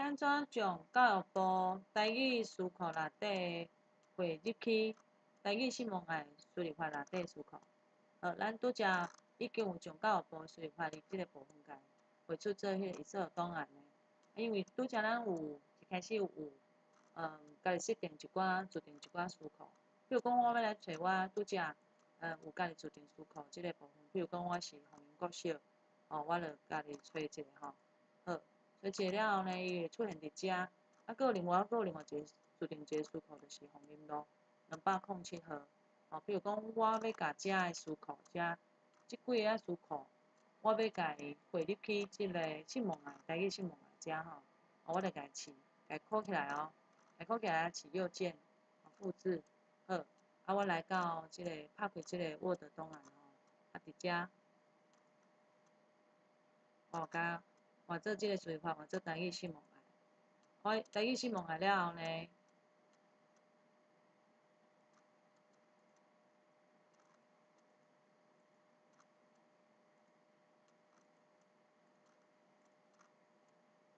按怎將教育部台語詞庫內底匯入去台語新聞愛輸入法內底詞庫？好，咱拄才已經有將教育部輸入法佇這个部分共匯出做彼个 Excel 檔案的，因為拄才咱有一開始有家己設定一寡自定一寡詞庫，比如講我欲來揣我拄才有家己自定詞庫這个部分，比如講我是鳳林國小，哦，我就家己揣一个吼，好，揣一个了後呢，伊會出現佇遮，啊，閣有另外閣有另外一个自定一个詞庫，就是鳳林路207號，哦，比如講我欲共遮的詞庫，遮這幾个仔詞庫，我欲共伊匯入去這个新聞愛台語新聞愛遮吼，哦，我就共伊試，共伊拷起來哦。來拷起來，試右鍵，複製，好，啊，我來到這個拍開這個 Word 檔案吼，啊，佇遮，我共換做這個輸入法，換做台語新聞愛。我台語新聞愛了後呢，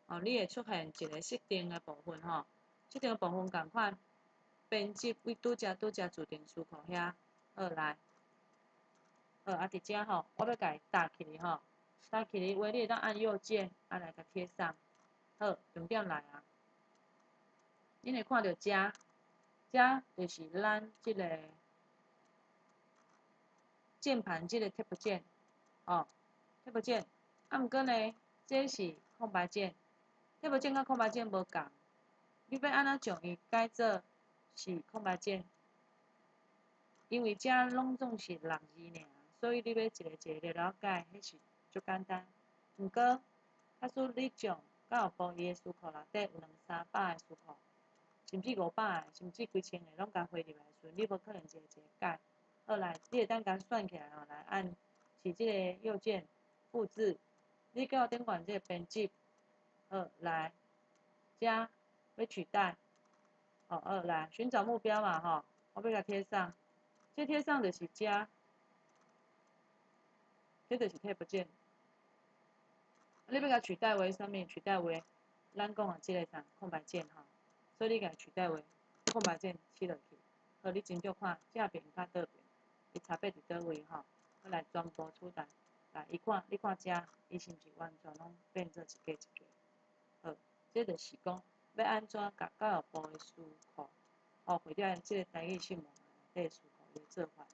哦，你會出現一個設定的部分吼。設定的部分仝款，編輯為拄才拄才自定詞庫遐，好來，好啊，佇遮吼，我欲共伊搭起來吼，搭起來話，你會當按右鍵，啊來共貼上，好，重點來啊，恁會看著遮，遮就是咱這个鍵盤這个 Tab 鍵，哦，Tab 鍵，啊，毋過呢，這是空白鍵，Tab 鍵佮空白鍵無仝。你欲按怎將伊改做是空白鍵？因為遮攏總是六字爾，所以你欲一个一个了了改，彼是足簡單。毋過，假使你將教育部伊的詞庫內底有兩三百个詞庫，甚至500個，甚至幾千个，攏共匯入來的時陣，你無可能一个一个改。好來，你會當共選起來吼，來按是這个右鍵複製，你到頂懸這个編輯，好來，遮。欲取代，哦，二來尋找目標嘛，吼，我欲共貼上，這貼上就是遮，這就是 Tab 鍵。你欲共取代為啥物？取代為咱講的這个啥空白鍵吼，所以你共取代為空白鍵試落去，好，你斟酌看正邊佮倒邊，伊差別佇佗位吼，我來全部取代，來，伊看，你看遮，伊是毋是完全攏變做一格一格？好，這就是講。欲按怎共教育部的詞庫，哦，或者這个台語新聞內底詞庫伊的做法。